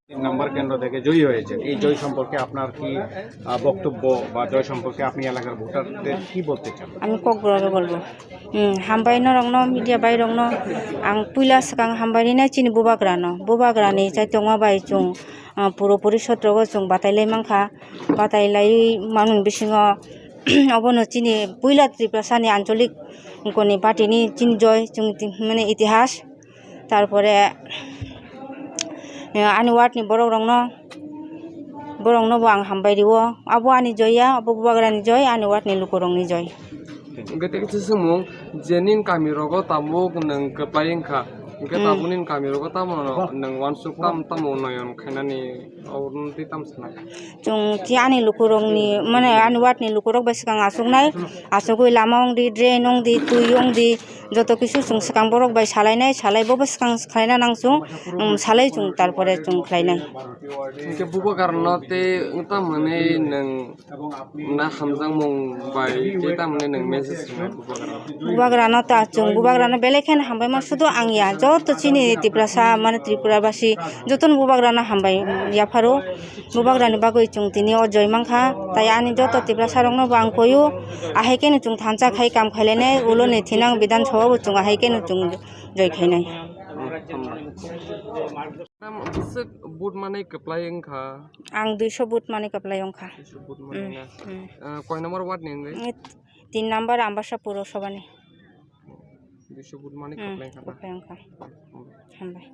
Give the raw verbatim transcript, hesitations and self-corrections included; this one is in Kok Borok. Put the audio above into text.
তিন নম্বর কেন্দ্র থেকে জয়ী হয়েছে, এই জয় সম্পর্কে আপনার কি, আহ, বক্তব্য বা জয় সম্পর্কে আপনি এলাকার ভোটারদের কি বলতে চান? Ami kokborok bwlbo. Hmm, hambai norokno, media bairokno ang puila swkang hambai rinai chini bubagrano. Bubagrani chaitokma bai chwng, ah, puro porishod rogo chwng batai lai mankha. Batai lai manwi bisingo obono chini puila Tiprasani ancholik koni party ni chini joi chwng ti-, mane itihas. Tarpore, eh, ani ward ni borok rokno, borok no bo ang hambai rio. Abo ani joi ya, abo bubagra ni joi, ani ward ni lukurok ni joi. Hingke tei kisa swngmung, je nini kami rogo tabuk nwng kwplai wngkha, hingke Hmm. tabuk nini kami rogo tamo nwng wansuk tam tamo noyon khainani, abo tei tamo sana? Chwng chi ani lukurokni, mane ani ward ni lukurok bai swkang achuknai, achugwi lama wngdi, drain wngdi, twi wngdi, joto kisu chwng swkang borok bai salainai, salai bobo swkang khlaina nang chwng, um, salai chwng tarpore chwng khlainai. Hingke bubagrano tei wngtang hwnwi nwng na hamjakmung bai tei tamoni nwng message rwnai bubagrano? Bubagrano ta chwng bubagrano belai kheno hambai ma, sudu ang ya, joto chini Tiprasa mane Tripura basi jotono bubagrano hambai yapharo. Bubagrani bagwi chwng tini o joi mankha, tai ani joto Tiprasa rokno bo ang koyo, ahai khe no chwng thansa khai kam khailene ulo ni thinang Bidhan Sabha bo chwng ahai khe no chwng joi khainai. Tam bwswk vote manwi kwplai wngkha? Ang duiso vote manwi kwplai wngkha. Duiso vote manwi Hmm, na? Hmm. Ah, koi number ward ni wngwi? Tin number Ambasa Purosabha ni. Duiso vote manwi Hmm, kwplai wngkha na? Kwplai wngkha. Hmm. Hambai.